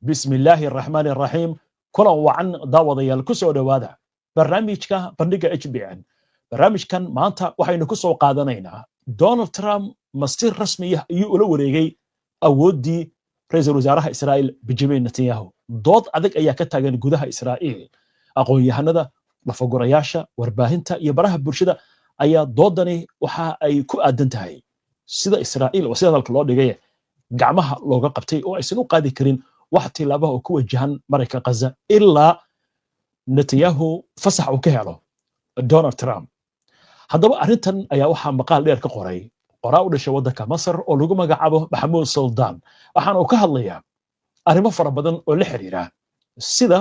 Bismillaahi araxmaani araxiim. Kulan wacan daawadayaal, ku soo dhowaada barnaamijka Bandhiga HBN. Barnaamijkan maanta waxaynu ku soo qaadanaynaa: Donald Trump ma si rasmiya ayuu ula wareegay awooddii ra'iisul wasaaraha Israa'iil Benjamin Netanyahu? Dood adag ayaa ka taagan gudaha Israa'iil. Aqoon-yahanada, lafagurayaasha, warbaahinta iyo baraha bulshada ayaa doodani waxa ay ku aadan tahay sida Israa'iil oo sida hadalka loo dhigay gacmaha looga qabtay oo aysan u qaadi karin wax tilaabaha oo ku wajahan Marayka Ghaza ilaa Netanyahu fasax uu ka helo Donald Trump. Haddaba arrintan ayaa waxaa maqaal dheer ka qoray qoraa u dhashay waddanka Masar oo lagu magacaabo Maxamuud Suldaan, waxaana uu ka hadlayaa arrimo fara badan oo la xiriira sida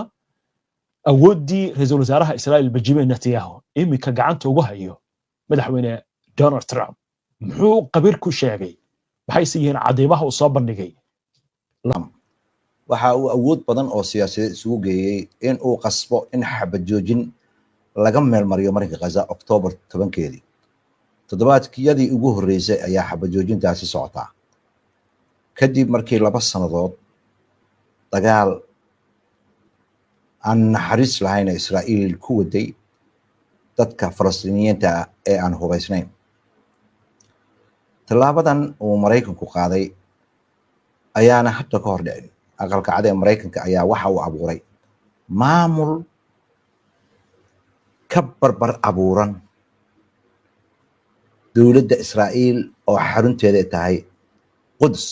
awooddii ra'iisul wasaaraha Israa'iil Benjamin Netanyahu iminka gacanta ugu hayo madaxweyne Donald Trump. Muxuu qabiir ku sheegay? Maxayse yihiin cadeymaha uu soo bandhigay? Waxa uu awood badan oo siyaasadeed isugu geeyey in uu qasbo in xabad joojin laga meelmariyo Marinka Ghaza Oktoobar 10-keedii. Toddobaadkiyadii ugu horreysay ayaa xabad joojintaasi socotaa, kadib markii 2 sannadood dagaal aan naxariis lahayn Israa'iil ku waday dadka Falastiiniyiinta ah ee aan hubaysnayn. Tallaabadan uu Maraykanku qaaday ayaana hadda ka hor dhicin. Aqalka Cad ee Maraykanka ayaa waxa uu abuuray maamul ka barbar abuuran dowladda Israa'iil oo xarunteeda tahay Qudus,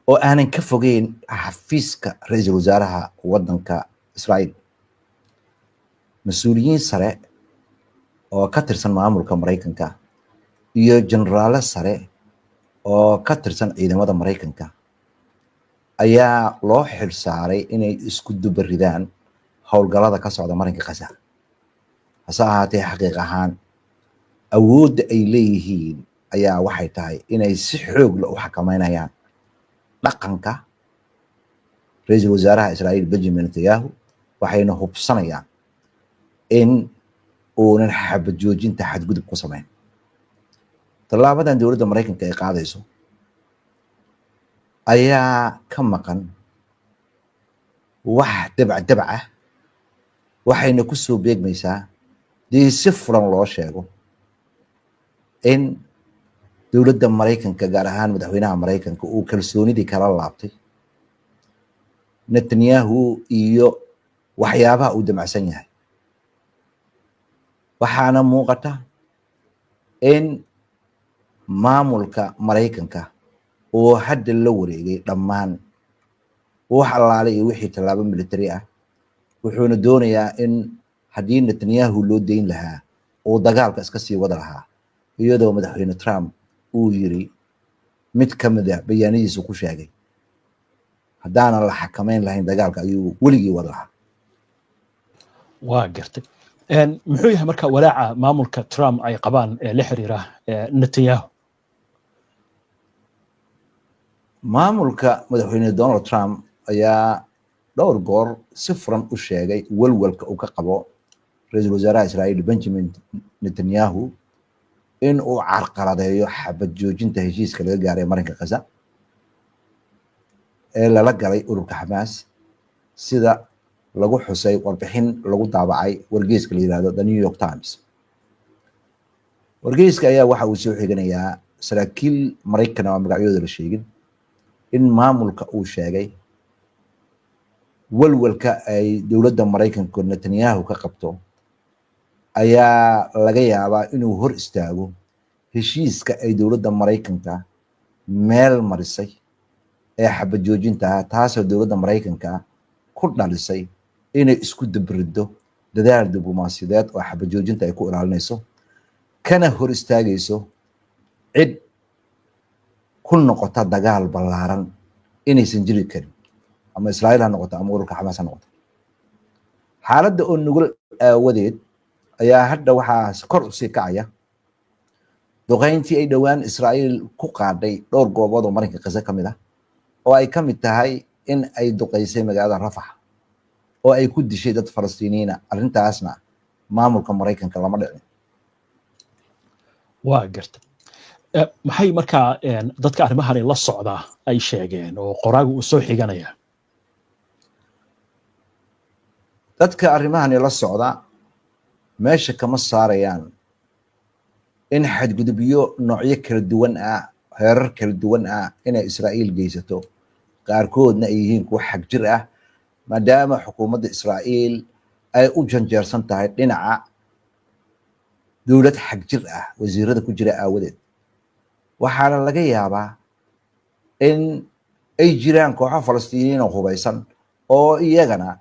oo aanan ka fogeyn xafiiska ra-iisul wasaaraha waddanka Israa'iil. Mas-uuliyiin sare oo ka tirsan maamulka Maraykanka iyo jeneraalo sare oo ka tirsan ciidamada Maraykanka ayaa loo xil saaray inay isku dubaridaan howlgallada ka socda Marinka Ghaza. Hase ahaatee, xaqiiq ahaan awoodda ay leeyihiin ayaa waxay tahay inay si xoog leh u xakameynayaan dhaqanka ra-iisul wasaaraha Israa'iil Benjamin Netanyahu, waxayna hubsanayaan in uunan xabad joojinta xadgudub ku samayn. Tallaabadan dowladda Maraykanka ay qaadayso ayaa ka maqan wax dabc dabc ah, waxayna ku soo beegmaysaa dii si furan loo sheego in dowladda Maraykanka, gaar ahaan madaxweynaha Maraykanka, uu kalsoonidii kala laabtay Netanyahu iyo waxyaabaha uu damacsan yahay. Waxaana muuqata in maamulka Maraykanka uu hadda la wareegay dhammaan wax allaale iyo wixii tallaabo military ah, wuxuuna doonayaa in haddii Netanyahu loo dayn lahaa uu dagaalka iska sii wada lahaa, iyadoo madaxweyne Trump uu yiri mid ka mid ah bayaanadiisu ku sheegay haddaanan la xakameyn lahayn dagaalka ayuu weligii wada lahaa. Waa gartay. Muxuu yahay marka walaaca maamulka Trump ay qabaan ee la xiriira Netanyahu? Maamulka madaxweyne Donald Trump ayaa dhowr goor si furan u sheegay walwalka uu ka qabo ra-iisul wasaaraha Israa'iil Benjamin Netanyahu in uu carqaladeeyo xabad joojinta heshiiska laga gaaray Marinka Ghaza ee lala galay ururka Xamaas, sida lagu xusay warbixin lagu daabacay wargeyska la yihahdo The New York Times. Wargeyska ayaa waxa uu soo xiganayaa saraakiil Maraykan oo magacyadooda la sheegin in maamulka uu sheegay walwalka ay dowladda Maraykanku Netanyahu ka qabto ayaa laga yaabaa inuu hor istaago heshiiska ay dowladda Maraykanka meel marisay ee xabad joojinta ah, taasoo dowladda Maraykanka ku dhalisay inay isku dabriddo dadaal diblomaasiyadeed oo xabad joojinta ay ku ilaalinayso, kana hor istaagayso cid ku noqota dagaal ballaaran inaysan jiri karin, ama Israa'iil ha noqoto ama ururka Xamaas ha noqoto. Xaaladda oo nugul aawadeed ayaa hadda waxaa kor usii kacaya duqeyntii ay dhowaan Israa'iil ku qaadhay dhowr goobood oo Marinka Ghaza ka mid ah, oo ay ka mid tahay in ay duqeysay magaalada Rafax oo ay ku dishay dad Falastiiniyiina. Arrintaasna maamulka Maraykanka lama dhicin. Waa garta. Maxay markaa dadka arrimahani la socdaa ay sheegeen oo qoraagu uu soo xiganaya? Dadka arrimahani la socda meesha kama saarayaan in xadgudubyo noocyo kala duwan ah, heerar kala duwan ah, inay Israa'iil geysato, qaarkoodna ay yihiin kuwa xagjir ah, maadaama xukuumadda Israa'iil ay u janjeersan tahay dhinaca dowlad xagjir ah wasiirada ku jira aawadeed. Waxaana laga yaabaa in ay jiraan kooxo Falastiiniyiin oo hubaysan oo iyagana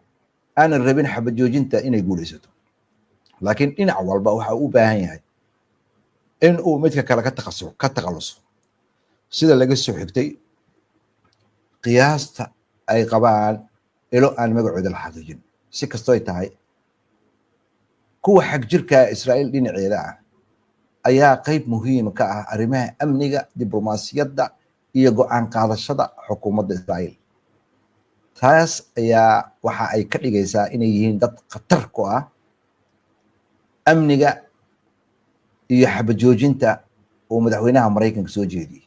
aanan rabin xabad joojinta inay guulaysato, laakiin dhinac walba waxa uu u baahan yahay in uu midka kale ka takhaluso. Sida laga soo xigtay qiyaasta ay qabaan ilo aan magacooda la xaqiijin, si kastoy tahay, kuwa xagjirka Israa'iil dhinaceeda ah ayaa qayb muhiima ka ah arrimaha amniga, diblomaasiyadda iyo go-aan qaadashada xukuumadda Israa'iil. Taas ayaa waxa ay ka dhigaysaa inay yihiin dad khatar ku ah amniga iyo xabajoojinta uu madaxweynaha Maraykanka soo jeediyey.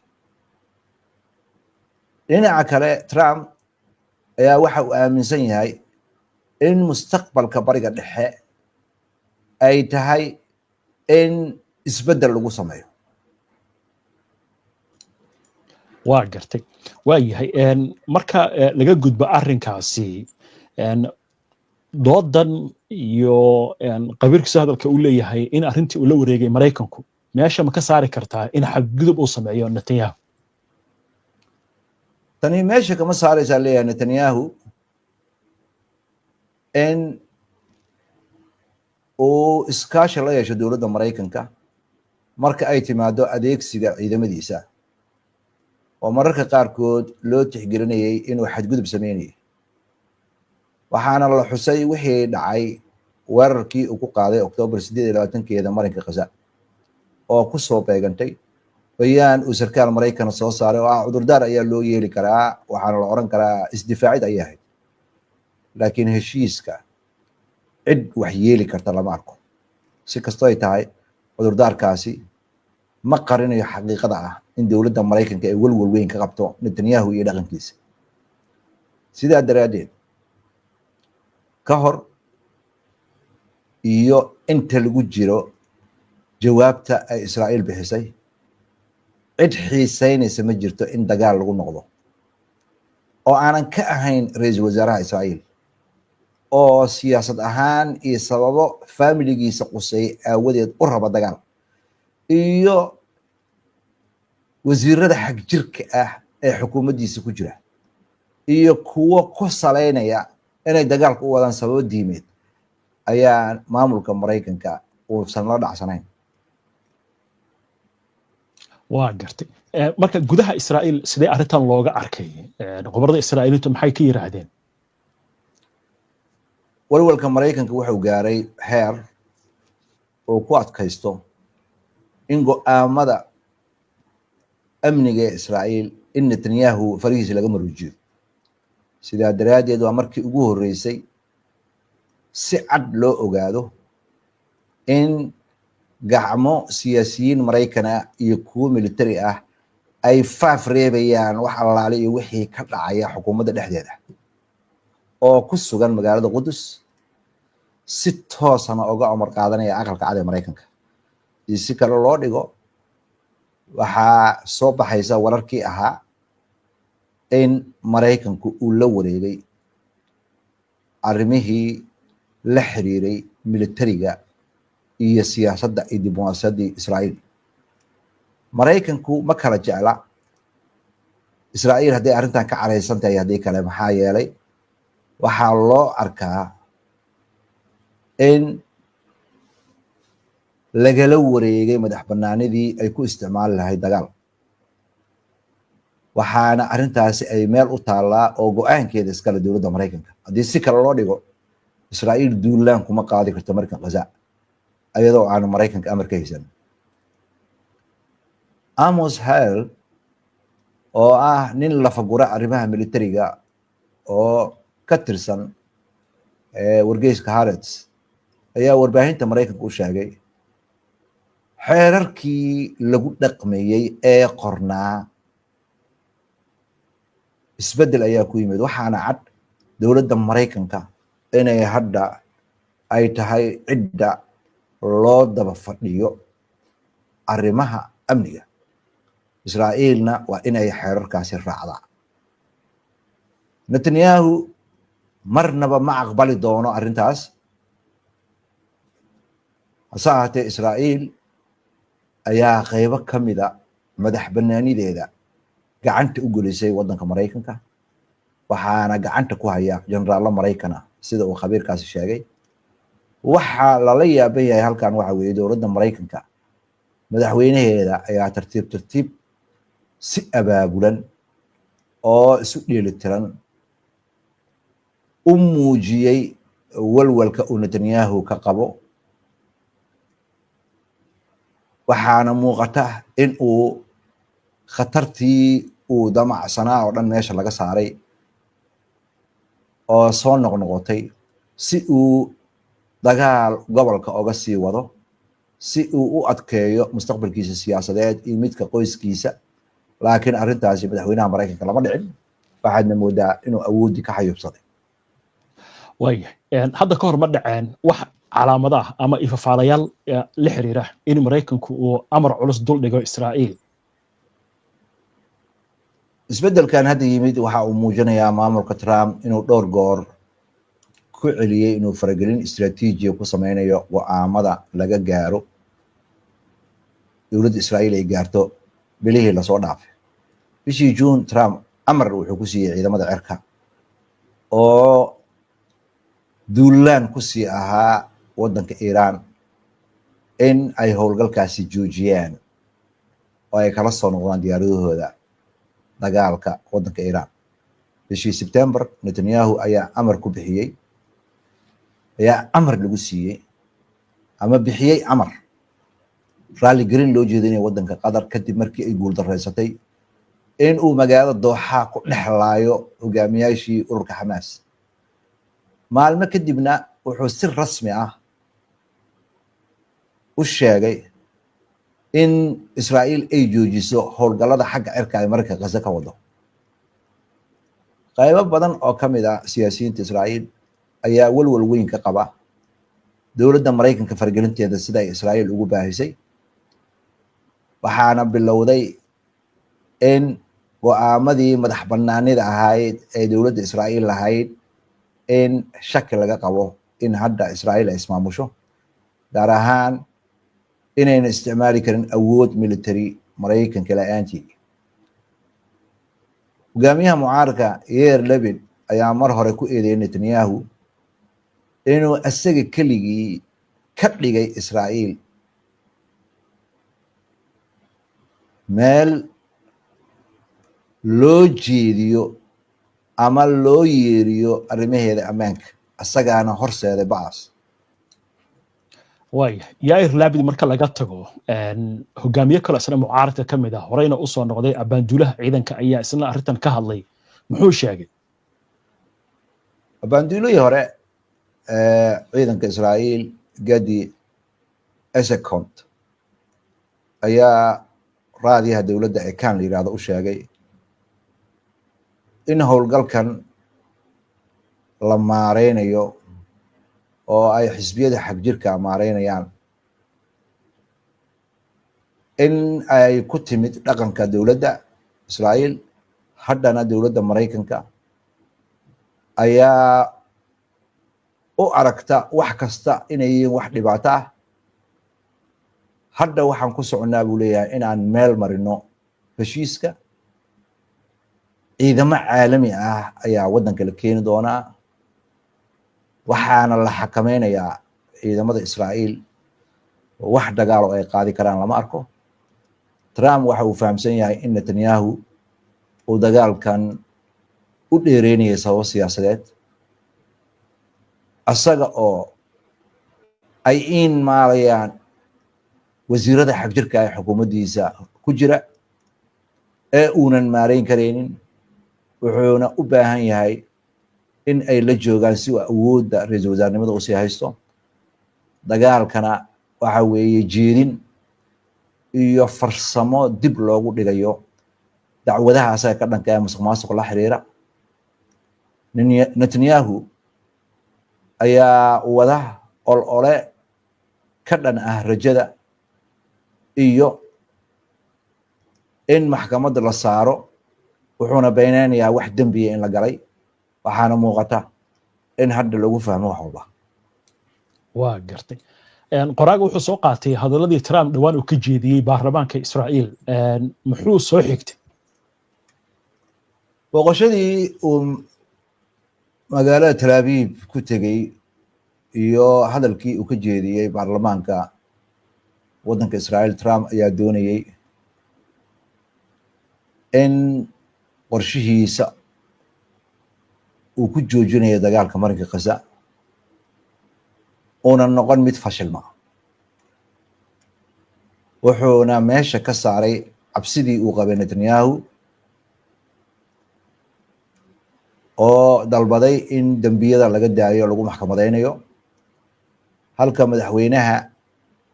Dhinaca kale, Trump ayaa waxa uu aaminsan yahay in mustaqbalka Bariga Dhexe ay tahay in isbeddel lagu sameeyo. Waa gartay, waa yahay. Marka laga gudbo arrinkaasi, doodan iyo qabiirkiisa hadalka uu leeyahay in arrintii uu la wareegay Maraykanku, meesha ma ka saari kartaa in xadgudub uu sameeyo Netanyahu? Tani meesha kama saaraysaa leeyahay Netanyahu in uu iskaashi la yeesho dowladda Maraykanka marka ay timaado adeegsiga ciidamadiisa, oo mararka qaarkood loo tixgelinayay inuu xadgudub sameynayay. Waxaana la xusay wixii dhacay weerarkii uu ku qaaday Oktoobar 28-keeda marinka Khaza, oo ku soo beegantay bayaan uu sarkaal Maraykana soo saaray oo ah cudurdaar ayaa loo yeeli karaa, waxaana la oran karaa isdifaacid ayay ahayd, laakiin heshiiska cid wax yeeli karta lama arko. Si kastoo ay tahay, cudurdaarkaasi ma qarinayo xaqiiqada ah in dowladda Maraykanka ay walwal weyn ka qabto Netanyahu iyo dhaqankiisa. Sidaa daraaddeed, ka hor iyo inta lagu jiro jawaabta ay Israa'iil bixisay, cid xiisaynaysa ma jirto in dagaal lagu noqdo oo aanan ka ahayn ra-iisul wasaaraha Israa'iil, oo siyaasad ahaan iyo sababo faamiligiisa quseey aawadeed u raba dagaal, iyo wasiirada xagjirka ah ee xukuumaddiisa ku jira, iyo kuwo ku salaynaya inay dagaalka u wadaan sababo diimeed ayaa maamulka Maraykanka uusan la dhacsanayn. Waa gartay. Marka gudaha Israa'iil sidee arrintan looga arkay? Khubarada Israa'iiliintu maxay ka yiraahdeen? Walwalka Maraykanka wuxuu gaaray heer uu ku adkaysto in go-aamada amniga ee Israa'iil in Netanyahu farihiisa laga maruujiyo. Sidaa daraaddeed, waa markii ugu horreysay si cad loo ogaado in gacmo siyaasiyiin Maraykan ah iyo kuwo military ah ay faaf reebayaan wax allaale iyo wixii ka dhacaya xukuumadda dhexdeeda, oo ku sugan magaalada Qudus, si toosana oga amar qaadanaya Aqalka Cad ee Maraykanka. Iyo si kale loo dhigo, waxaa soo baxaysa wararkii ahaa in Maraykanku uu la wareegay arrimihii la xiriiray militariga iyo siyaasadda iyo diblomaasiyaddii Israa'iil. Maraykanku ma kala jecla Israa'iil hadday arrintan ka caraysan tahay haddii kale, maxaa yeelay waxaa loo arkaa in lagala wareegay madax banaanidii ay ku isticmaali lahayd dagaal. Waxaana arrintaasi ay meel u taallaa oo go-aankeeda iskale dowladda Maraykanka. Haddii si kale loo dhigo, Israa'iil duulaan kuma qaadi karto markan Khaza ayadoo aanu Maraykanka amar ka haysan. Amos Hale, oo ah nin lafagura arrimaha militariga oo ka tirsan wargeyska Haaretz, ayaa warbaahinta Maraykanka u sheegay xeerarkii lagu dhaqmayey ee qornaa isbeddel ayaa ku yimid, waxaana cad dowladda Maraykanka inay hadda ay tahay cidda loo daba fadhiyo arrimaha amniga. Israa'iilna waa inay xeerarkaasi raacdaa. Netanyahu marnaba ma aqbali doono arrintaas. Hase ahaatee, Israa'iil ayaa qaybo ka mida madax banaanideeda gacanta u gelisay waddanka Maraykanka, waxaana gacanta ku haya generaallo Maraykana, sida uu khabiirkaasi sheegay. Waxa lala yaaban yahay halkan waxa weeye, dowladda Maraykanka madaxweynaheeda ayaa tartiib tartiib si abaabulan oo isu dheelitiran u muujiyey walwalka uu Netanyahu ka qabo, waxaana muuqata in uu khatartii uu damacsanaa oo dhan meesha laga saaray oo soo noqnoqotay, si uu dagaal gobolka oga sii wado, si uu u adkeeyo mustaqbalkiisa siyaasadeed iyo midka qoyskiisa. Laakiin arrintaasi madaxweynaha Maraykanka lama dhicin, waxaadna moodaa inuu awoodii ka xayuubsaday. Waayahay, hadda ka hor ma dhaceen wax calaamada ah ama ifafaalayaal la xiriira in Maraykanku uu amar culus dul dhigo Israa'iil? Isbeddelkan hadda yimid waxa uu muujinayaa maamulka Trump inuu dhowr goor ku celiyey inuu faragelin istraatiijiya ku sameynayo go'aamada laga gaaro dowladda Israa'iil ay gaarto bilihii lasoo dhaafay. Bishii June, Trump amar wuxuu ku siiyey ciidamada cirka oo duulaan ku sii ahaa waddanka Iiraan in ay howlgalkaasi joojiyaan oo ay kala soo noqdaan diyaaradahooda dagaalka waddanka Iiraan. Bishii September, Netanyahu ayaa amar ku bixiyey, ayaa amar lagu siiyey ama bixiyey amar raalligelin loo jeedinaya waddanka Qatar, kadib markii ay guuldareysatay in uu magaalada Dooxa ku dhexlaayo hogaamiyaashii ururka Xamaas. Maalmo kadibna wuxuu si rasmi ah u sheegay in Israa'iil ay joojiso howlgallada xagga cirka ay marka Gaza ka wado. Qaybo badan oo ka mid ah siyaasiyiinta Israa'iil ayaa walwal weyn ka qaba dowladda Maraykanka faragelinteeda sida ay Israa'iil ugu baahisay, waxaana bilowday in go'aamadii madax banaanida ahayd ee dowladda Israa'iil lahayd in shaki laga qabo in hadda Israa'iil ay ismaamusho, gaar ahaan inayna isticmaali karin awood military Maraykanka la-aantii. Hogaamiyaha mucaaradka Yair Lapid ayaa mar hore ku eedeeyay Netanyahu inuu isaga keligii ka dhigay Israa'iil meel loo jeediyo ama loo yeeriyo arrimaheeda ammaanka, isagaana horseeday ba'as. Waaya, Yair Lapid marka laga tago, hogaamiye kale isna mucaaradka ka mid ah, horeyna usoo noqday abaanduulaha ciidanka, ayaa isna arrintan ka hadlay. Muxuu sheegay? Abaanduulihii hore ciidanka Israa'iil Gadi Eisenkot ayaa raadiyaha dowladda ee kan la yidhahdo u sheegay in howlgalkan la maareynayo oo ay xisbiyada xagjirka maareynayaan, in ay ku timid dhaqanka dowladda Israa'iil. Haddana dowladda Maraykanka ayaa u aragta wax kasta inay yihiin wax dhibaato ah. Hadda waxaan ku soconnaa, buu leeyahay, inaan meel marino heshiiska. Ciidamo caalami ah ayaa waddanka la keeni doonaa, waxaana la xakameynayaa ciidamada Israa'iil. Wax dagaal oo ay qaadi karaan lama arko. Trump waxa uu fahamsan yahay in Netanyahu uu dagaalkan u dheereynayay sababo siyaasadeed, asaga oo ay iin maalayaan wasiirada xagjirka ee xukuumaddiisa ku jira ee uunan maareyn karaynin, wuxuuna u baahan yahay in ay la joogaan si uu awoodda ra-iisul wasaarnimada usii haysto. Dagaalkana waxa weeye jeedin iyo farsamo dib loogu dhigayo dacwadaha asaga ka dhanka ee musuq maasuq la xiriira. Netanyahu Ayaa wada olole ka dhan ah rajada iyo in maxkamadda la saaro, wuxuuna beeneynayaa wax dembiya in la galay, waxaana muuqata in hadda lagu fahmo wax walba. Waa gartay. Qoraaga wuxuu soo qaatay hadaladii Trump dhowaan uu ka jeediyey baarlamaanka Israa'iil. Muxuu soo xigtay? Booqashadii uu magaalada Tel Aviv ku tegey iyo hadalkii uu ka jeediyey baarlamaanka waddanka Israa'iil, Trump ayaa doonayey in qorshihiisa uu ku joojinayo dagaalka Marinka Khaza uuna noqon mid fashilma, wuxuuna meesha ka saaray cabsidii uu qabay Netanyahu oo dalbaday in dembiyada laga daayo lagu maxkamadeynayo, halka madaxweynaha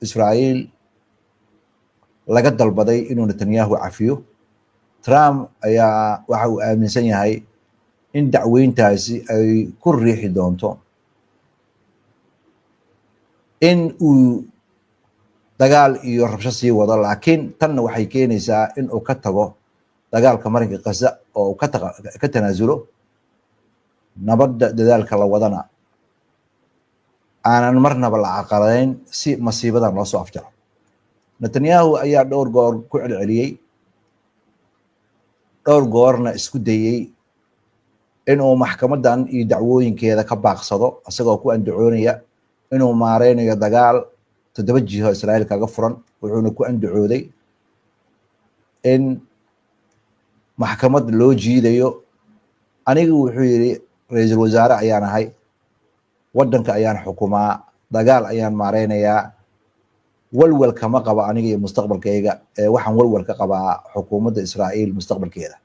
Israa'iil laga dalbaday inuu Netanyahu cafiyo. Trump ayaa waxa uu aaminsan yahay in dacweyntaasi ay ku riixi doonto in uu dagaal iyo rabsho sii wado, laakiin tanna waxay keenaysaa in uu ka tago dagaalka Marinka Khaza oo uu ka tanaasulo nabadda, dadaalka la wadana aanan marnaba la caqaladeyn si masiibadan loo soo afjaro. Netanyahu ayaa dhowr goor ku celceliyey, dhowr goorna isku dayey inuu maxkamadan iyo dacwooyinkeeda ka baaqsado, isagoo ku andacoonaya inuu maareynayo dagaal 7 jiho Israa'iil kaga furan, wuxuuna ku andacooday in maxkamad loo jiidayo. Anigu, wuxuu yidhi, ra-iisul wasaare ayaan ahay, waddanka ayaan xukumaa, dagaal ayaan maareynayaa, walwal kama qabo aniga iyo mustaqbalkayga, ee waxaan walwal ka qabaa xukuumadda Israa'iil mustaqbalkeeda.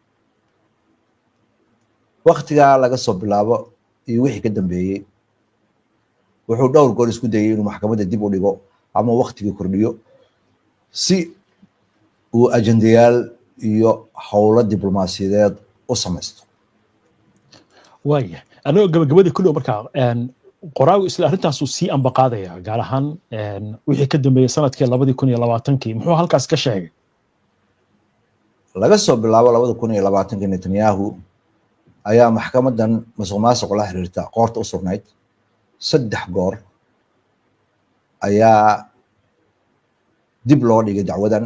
Waktigaa laga soo bilaabo iyo wixii ka dambeeyey, wuxuu dhowr goor isku dayey inuu maxkamadda dib u dhigo ama waktigii kordhiyo si uu ajendayaal iyo howlo diblomaasiyadeed u samaysto. Waaya, anagoo gabagabadii ku dhow, markaa qoraagu isla arrintaasuu sii ambaqaadaya, gaar ahaan wixii ka dambeeyey sanadkii 2020-kii. Muxuu halkaas ka sheegay? Laga soo bilaabo 2020-kii, Netanyahu ayaa maxkamadan musuq maasuq la xiriirta qoorta u sugnayd. 3 goor ayaa dib loo dhigay dacwadan.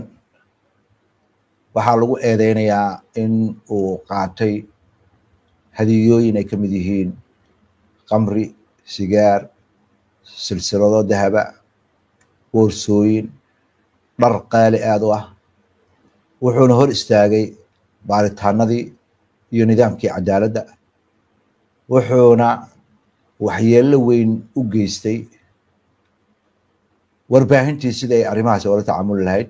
Waxaa lagu eedeynayaa in uu qaatay hadiyooyin ay ka mid yihiin qamri, sigaar, silsilado dahaba, boorsooyin, dhar qaali aad u ah, wuxuuna hor istaagay baaritaanadii iyo nidaamkii cadaaladda, wuxuuna waxyeello weyn u geystay warbaahintii sida ay arrimahaasi oola tacaamuli lahayd.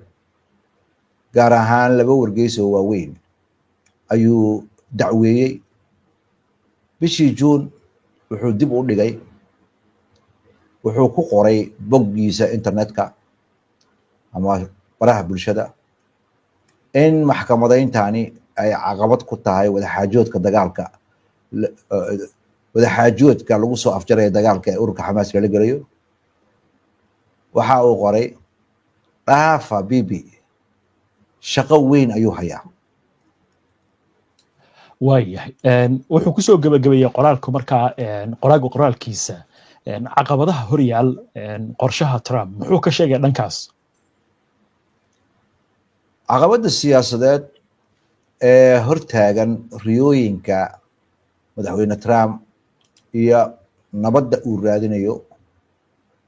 Gaar ahaan laba wargeys oo waaweyn ayuu dacweeyey. Bishii Juun wuxuu dib u dhigay, wuxuu ku qoray boggiisa internetka ama baraha bulshada in maxkamadayntani ay caqabad ku tahay wadaxaajoodka dagaalka, wadaxaajoodka lagu soo afjaraya dagaalka ee ururka Xamaas lala gelayo. Waxa uu qoray, "Dhaafa Bibi, shaqo weyn ayuu hayaa." Waayahay, wuxuu kusoo gebagabeeyey qoraalku markaa qoraaga qoraalkiisa caqabadaha horyaal qorshaha Trump. Muxuu ka sheegay dhankaas? Caqabadda siyaasadeed ee hortaagan riyooyinka madaxweyne Trump iyo nabadda uu raadinayo,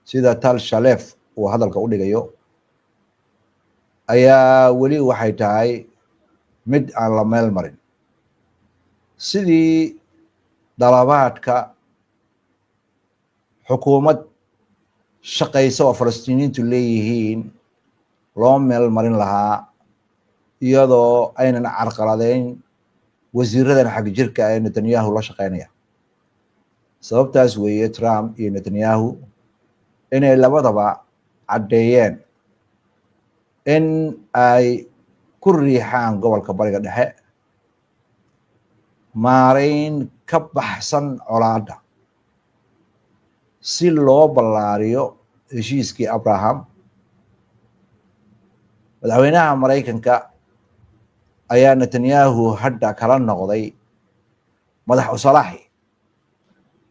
sida Tal Shalef uu hadalka u dhigayo, ayaa weli waxay tahay mid aan la meel marin sidii dalabaadka xukuumad shaqaysa oo Falastiiniyiintu leeyihiin loo meel marin lahaa, iyadoo aynan carqaladeyn wasiiradan xag jirka ee Netanyahu la shaqeynaya. Sababtaas weeye Trump iyo Netanyahu inay labadaba caddeeyeen in ay ku riixaan gobolka Bariga Dhexe maarayn ka baxsan colaadda. Si loo ballaariyo heshiiskii Abraham, madaxweynaha Maraykanka ayaa Netanyahu hadda kala noqday madax usalaaxi.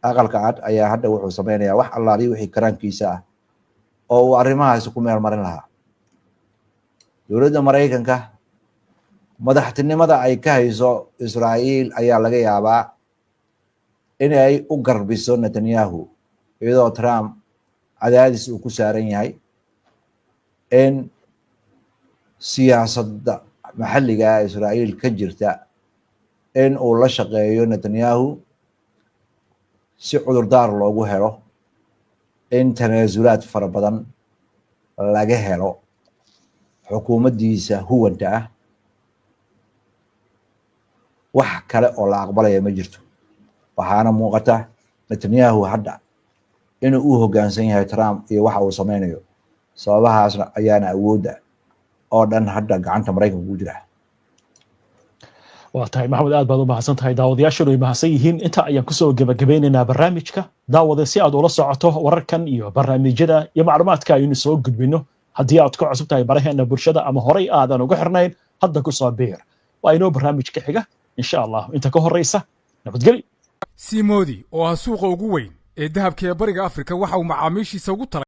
Aqalka Cad ayaa hadda wuxuu sameynayaa wax allaaliyo wixii karaankiisa ah oo uu arrimahaasi ku meel marin lahaa. Dowladda Maraykanka madaxtinimada ay ka hayso Israa'iil ayaa laga yaabaa inay u garbiso Netanyahu, iyadoo Trump cadaadis uu ku saaran yahay in siyaasadda maxalliga Israa'iil ka jirta in uu la shaqeeyo Netanyahu, si cudurdaar loogu helo in tanaasulaad fara badan laga helo xukuumaddiisa huwanta ah. Wax kale oo la aqbalaya ma jirto. Waxaana muuqata Netanyahu hadda inuu u hoggaansan yahay Trump iyo waxa uu sameynayo. Sababahaasna ayaana awoodda oo dhan hadda gacanta Maraykanka ku jira. Waa tahay, Maxamed, aad baad u mahadsan tahay. Daawadayaashuna way mahadsan yihiin. Inta ayaan kusoo gebagabeynaynaa barnaamijka. Daawade, si aad ula socoto wararkan iyo barnaamijyada iyo macluumaadka aynu soo gudbino, haddii aad ku cusub tahay baraheena bulshada ama horay aadan uga xirnayn, hadda ku soo biir. Waa inoo barnaamijka xiga, insha Allah. Inta ka horeysa, nabadgelyo. Simodi oo ah suuqa ugu weyn ee dahabka ee Bariga Afrika waxa uu macaamiishiisa ugu tala